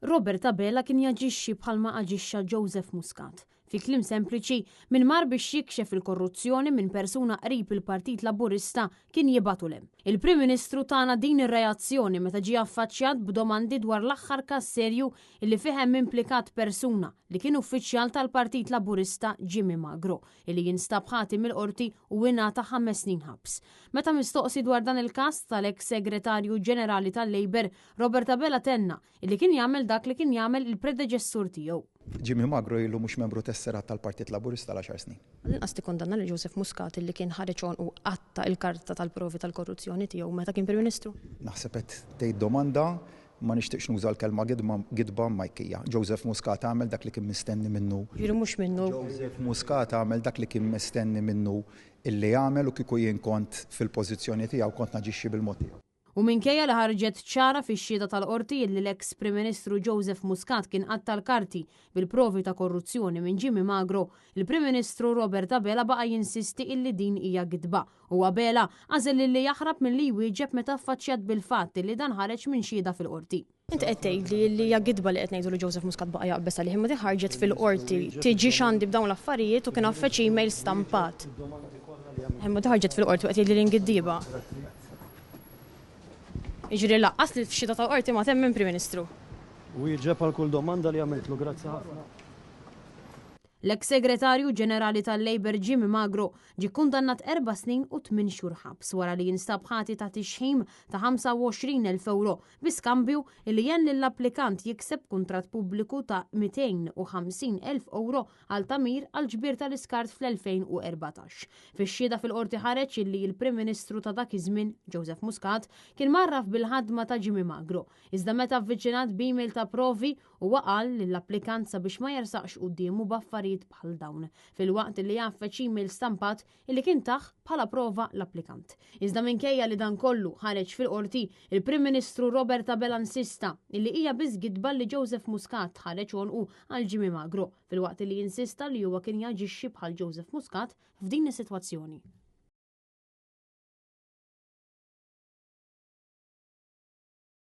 Robert Abela kien jaġixxi bħalma aġixxa Joseph Muscat. Fi kliem sempliċi, min mar biex jikxef il-korruzzjoni minn persuna qrib il-Partit Laburista kien jibagħtu 'l hemm. Il-Prim Ministru tana din ir-reazzjoni meta ġie affaċċjat b'domandi dwar l-aħħar każ serju illi fih hemm implikat persuna li kien uffiċjal tal-Partit Laburista Jimmy Magro illi jinstab ħati mill-Qorti u ingħata ħames snin ħabs. Meta mistoqsi dwar dan il-każ tal-eks Segretarju Ġenerali tal-Labour, Robert Abela tenna illi kien jagħmel dak li kien jagħmel il-predeċessur tiegħu. Jimmy Magro ilu mhux membru tesserat tal-Partit Laburista għal għaxar snin. Għall-inqas tikkundanna lil Joseph Muscat illi kien ħareġ għonqu u qatta' il-karta tal-provi tal-korruzzjoni tiegħu meta kien Prim Ministru? Naħseb qed tgħid domanda, ma nixtieqx nuża l-kelma gidba imma hekk hija. Joseph Muscat għamel dak li kien mistenni minnu. Jiġifieri mhux minnu. Joseph Muscat għamel dak li kien mistenni minnu illi għamel u kieku jien kont fil-pożizzjoni tiegħu kont naġixxi bil-mod tiegħu. U minkejja li ħarġet ċara fix-xhieda tal-Qorti illi l-eks Prim Ministru Joseph Muscat kien qatta' l-karti bil-provi ta' korruzzjoni minn Jimmy Magro, il-Prim Ministru Robert Abela baqa' jinsisti illi din hija gidba u Abela għażel illi jaħrab milli jwieġeb meta affaċċjat bil-fatt illi dan ħareġ minn xhieda fil-Qorti. Inti qed tgħidli li hija gidba li qed ngħidu li Joseph Muscat baqa' jaqbeż għalih imma din ħarġet fil-Qorti tiġix għandi b'dawn l-affarijiet u kien għaffeġ email stampat. Imma din ħarġet fil-Qorti u qed jgħidli li ngiddieba. Jiġifieri lanqas li f'xhieda tal-Qorti ma temmen Prim Ministru. Wieġeb għal kull domanda li għamiltlu, grazzi ħafna. L-eks Segretarju Ġenerali tal-Labour Jimmy Magro ġie kkundannat erba' snin u tmien xhur ħabs wara li jinstab ħati ta' tixħim ta' 25,000 ewro bi skambju li għen lill-applikant jikseb kuntratt pubbliku ta' 250,000 ewro għal tagħmir għall-ġbir tal-iskart fl-2014. Fix-xhieda fil-Qorti ħareġ illi l-Prim Ministru ta' dak iż-żmien, Joseph Muscat, kien mgħarraf bil-ħadma ta' Jimmy Magro, iżda meta avviċinat b'email ta' provi Huwa qal lill-applikant sabiex ma jersaqx quddiemu b'affarijiet bħal dawn, filwaqt li għaffeġ email stampat illi kien tah bħala prova l-applikant. Iżda minkejja li dan kollu ħareġ fil-Qorti, il-Prim Ministru Robert Abela insista illi hija biss gidba li Joseph Muscat ħareġ għonqu għal Jimmy Magro, filwaqt li insista li huwa kien jaġixxi bħal Joseph Muscat f'din is-sitwazzjoni.